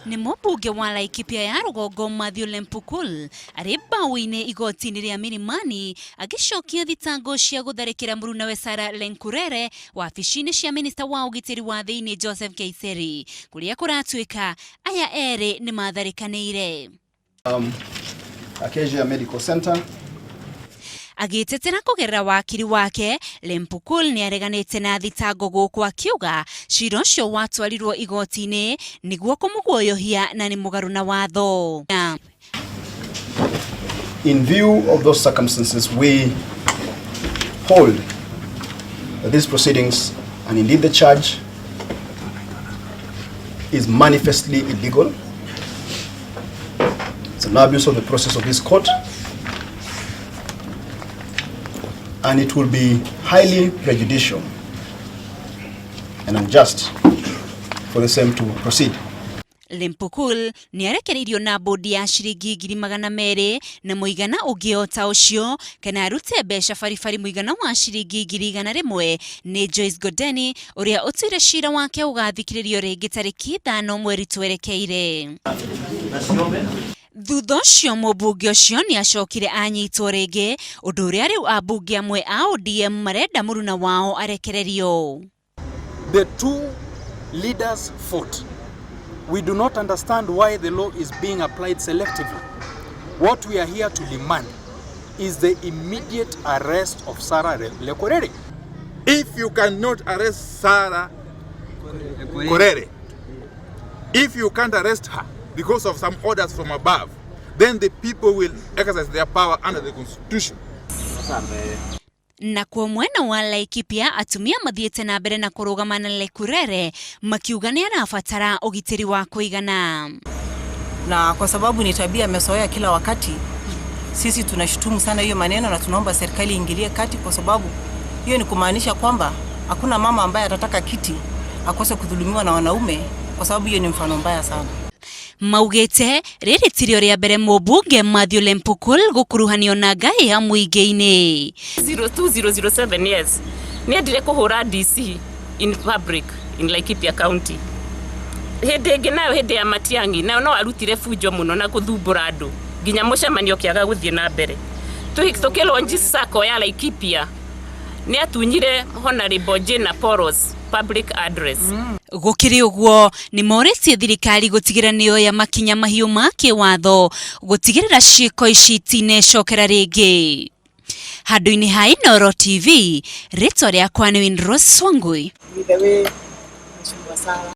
Nĩ mũmbunge wa Laikipia ya rũgongo Mathew Lempukul arĩ mbaũ-inĩ igoti-inĩ rĩa Milimani agĩcokia thitango cia gũtharĩkĩra mũrunawe Sarah Lenkurere wabici-inĩ cia minista wa ũgitĩri wa thĩinĩ Joseph Nkaissery kũrĩa kũratuĩka aya erĩ nĩ matharĩkanĩire. Acacia Medical Center. Agĩtetera kũgerera wakiri wake, Lempukul nĩ areganĩte na thitango gũkũ akiuga cira ũcio watwarirwo igoti-inĩ nĩguo kũmũguoyohia na nĩ mũgarũ na watho. In view of those circumstances, we hold that these proceedings, and indeed the charge, is manifestly illegal. It's an abuse of the process of this court, and it will be highly prejudicial and unjust for the same to proceed. Lempukul nĩ arekereirio na bũndi ya ciringi 200,000 na mũigana ũngĩ o ta ũcio kana arute mbeca baribari mũigana wa ciringi 100,000 nĩ Joyce Godeni ũrĩa ũtuire cira wake ũgathikĩrĩrio rĩngĩ tarĩki 5 mweri twerekeire. Thutha ũcio mũmbunge ũcio nĩ acokire anyitwo rĩngĩ ũndũ ũrĩa rĩu ambunge amwe a ODM marenda mũruna wao arekererio. The two leaders fought. We do not understand why the law is being applied selectively. What we are here to demand is the immediate arrest of Sarah Lekorere. If you cannot arrest Sarah Korere, if you can't arrest her because of some orders from above, then the people will exercise their power under the constitution. Nakuo mwena wa Laikipia atumia mathiĩte na mbere na kũrũgama na Lekurere makiuga nĩ arabatara ũgitĩri wa kũigana. Na kwa sababu ni tabia amezoea kila wakati, sisi tunashutumu sana hiyo maneno na tunaomba serikali iingilie kati, kwa sababu hiyo ni kumaanisha kwamba hakuna mama ambaye atataka kiti akose kudhulumiwa na wanaume, kwa sababu hiyo ni mfano mbaya sana. Maugĩte rĩrĩ tirio rĩa mbere mũmbunge Mathew Lempukul gũkuruhanio na ngai ya mũingĩ-inĩ. 02007 years nĩ endire kũhũra DC in public in Laikipia County. Hĩndĩ ĩngĩ nayo hĩndĩ ya Matiang'i nayo no arutire bunjo mũno na gũthumbũra andũ nginya mũcemanio ũkĩaga gũthiĩ na mbere. Tũkĩ sacco ya Laikipia nĩ atunyire Honorable Jane Poros public address. Gũkĩrĩ ũguo nĩ morĩtie thirikari gũtigĩrĩra nĩyoya makinya mahiũ ma kĩwatho gũtigĩrĩra ciĩko ici itinecokera rĩngĩ. Handũ-inĩ ha Inooro TV, rĩtwa rĩakwa nĩ Winrose Wangui. By the way, Mheshimiwa Sarah.